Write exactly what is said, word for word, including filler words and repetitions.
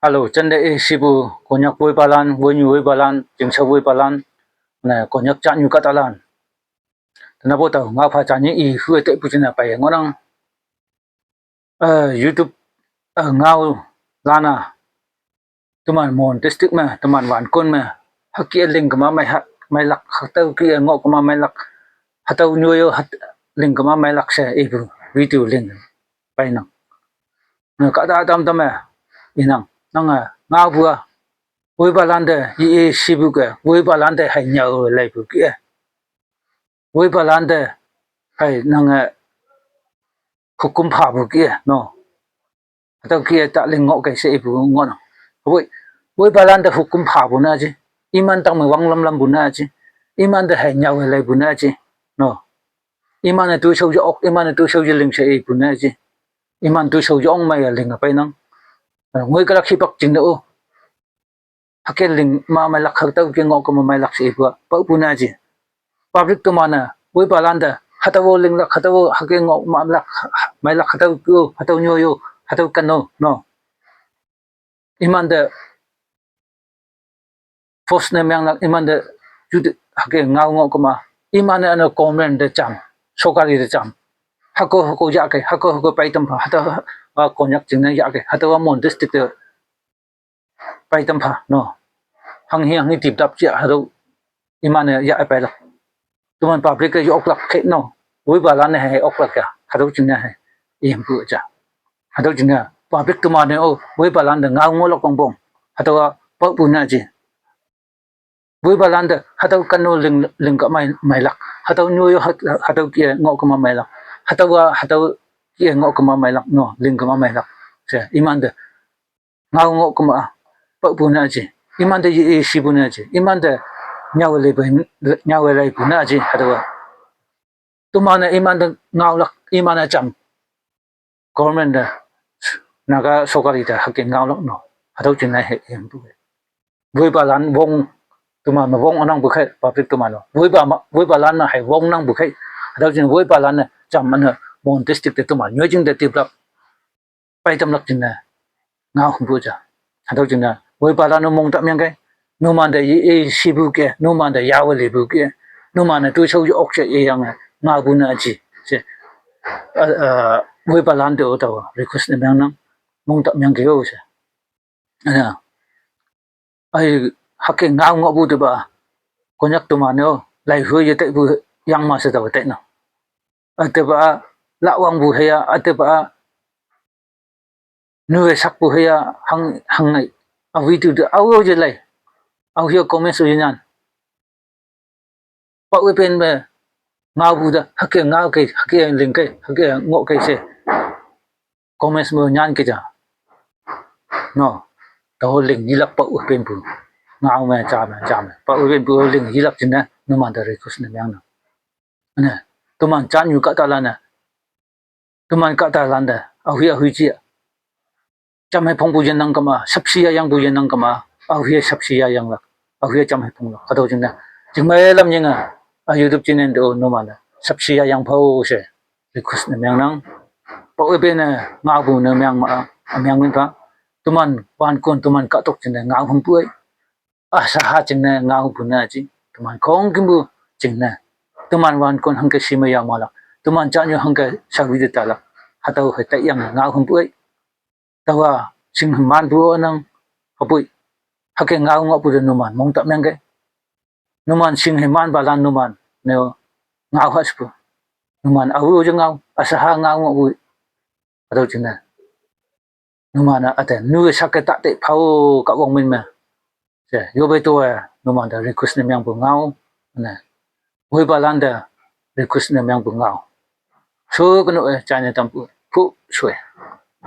Hello, chande e shipu, Konyak woipalan, woinyu woipalan, jingshao woipalan, ne Konyak chanyu kahtalan. Tena po tao, ngao pha chanyi i hu e taipu jina pai ngohnang. Eh, YouTube, eh, ngao lana, teman Mon district me, teman wankon me, hüke ling kema mai ha, mailak, hatüo ke ngoh kema mailak, hatüo nyoyo hat, ling kema mailak she ipu, video ling painang. Ne kahta tamtam e, inang, nange, ngaopu a, woipalante, ye e shipu ke, woipalante hei nyüo leipu ke. Woipalante, hei nange, hukum phapu ke, no. Hatüo ke ta ling ngoh kei she ipu ngohnang. Woi, woipalante hukum phapu ne ji. Iman tang me wanglam lampu ne ji. Imante hei nyüo leipu ne ji. No. Iman-e toishao ye ok, iman-e toishao ye ling she ipu ne ji. Iman toishao ye ong meiye ling painang. Ngoi kalak hipak jingne o. Hüke ling ma mailak, hatüo ke ngoh kema mailak she ipu a, paopu ne ji. Public teman-e, woipalante, hatüo linglak, hatüo hüke ngoh mailak, mailak, hatüo ke-o, hatüo nyoyo, hatüo keno, no. Imante, force ne menglak, imante, jute, hüke ngao ngoh kema, iman-e üne government te jam, sokali te jam. Hüko, hüko yahkei, hüko, hüko peitam pha, hatüo, a, Konyak jingne yahkei, hatüo a Mon district te peitam pha, no. Hanghi, hanghi tipdap ja, hatüo, iman-e yah peilak. Teman public ke ye oklak kei, no. Woipalan-e hei oklak ya, hatüo jingne hei, impu ja. Hatüo jingne, public teman-e o, woipalante ngao ngohlak pongpong. Hatüo a, paopu ne ji. Woipalante, hatüo keno ling, ling kema mailak. Hatüo nyoyo hat, hatüo ke ngoh kema mailak. Hatüo a, hatüo ke ngoh kema mailak, no, ling kema mailak. She, imante, ngao ngoh kema, paopu ne ji. Imante ye e shipu ne ji. Imante, nyüo leipu, nyüo leipu ne ji, hatüo a. Teman-e imante ngaolak, iman-e jam. Government te, Naga sokali te hüke ngaolak no. Hatüo jingne hei impu. Woipalan wong, teman me wong ünangpu khei, public teman-o. Woipa ma, woipalan-e hei wongnangpu khei. Hatüo jingne woipalan-e jam üne Mon district te teman nyoijing te tipdap peitamlak jingne ngao hümpu ja. Hatüo jingne, woipalan-o mong ta meangkei, numante ye e shipu ke, numante yawe lipu ke, numan-e toishao ye ok she iyange, ngaopu ne ji, she, a, a, woipalante-o tao request ne meangnang, mong ta meangkei-o she. Üne, ai, hüke ngao ngohpu tepa, Konyak teman-o, laihu ye taipu yang ma she tao tainang. Ütepa, lahwangpu hüya, ütepa, nue sakpu hüya, hang, hangngai, awi tu te, ao ye lai, aohi-o comments-o ye nyan. Pawe pen me, ngaopu te, hüke ngao kei, hüke ling kei, hüke ngoh kei she. Comments me nyan kei ja. No, tao ling yilak pawe penpu. Ngao me, ja me, ja me. Pawe penpu ling yilak jingne, numante request ne meangnang. Üne, teman chanyu kahtalan-e. Teman kahtalante, aohi aohi ji. Jam hei phongpu yenang kema, sapshi yayangpu yenang kema, aohi sapshi yayanglak, aohi jam hei phonglak. Hatüo jingne, jingmei lam yinge, a YouTube channel te-o numan-e, sapshi yayang phao she, request ne meangnang. Pawe pen-e, ngaopu ne meang ma, a meang min pha. Teman wankon, teman kahtok jingne ngao hümpu ei. Asaha jingne ngaopu ne ji. Teman khongkümpu jingne. Teman wankon hangke shime yao malak. Teman janyu hangke shawi te talak. Hatüo hei taiyange ngao hümpu ei. Taowa shing hemanpu nang hüpoi. Hüke ngao ngohpu te numan mong ta meangkei. Numan shing hemanpalan numan ne-o ngao haspu. Numan ao ye ngao, asaha ngao ngohpu. Hatüo jingne. Numan-e üte, nu sake ta te phao Kahwang min me. She, yope to-e, numante request ne meangpu ngao, ne. Woipalante request ne meangpu ngao. Sho keno-e, jaine tampu, pu shoe.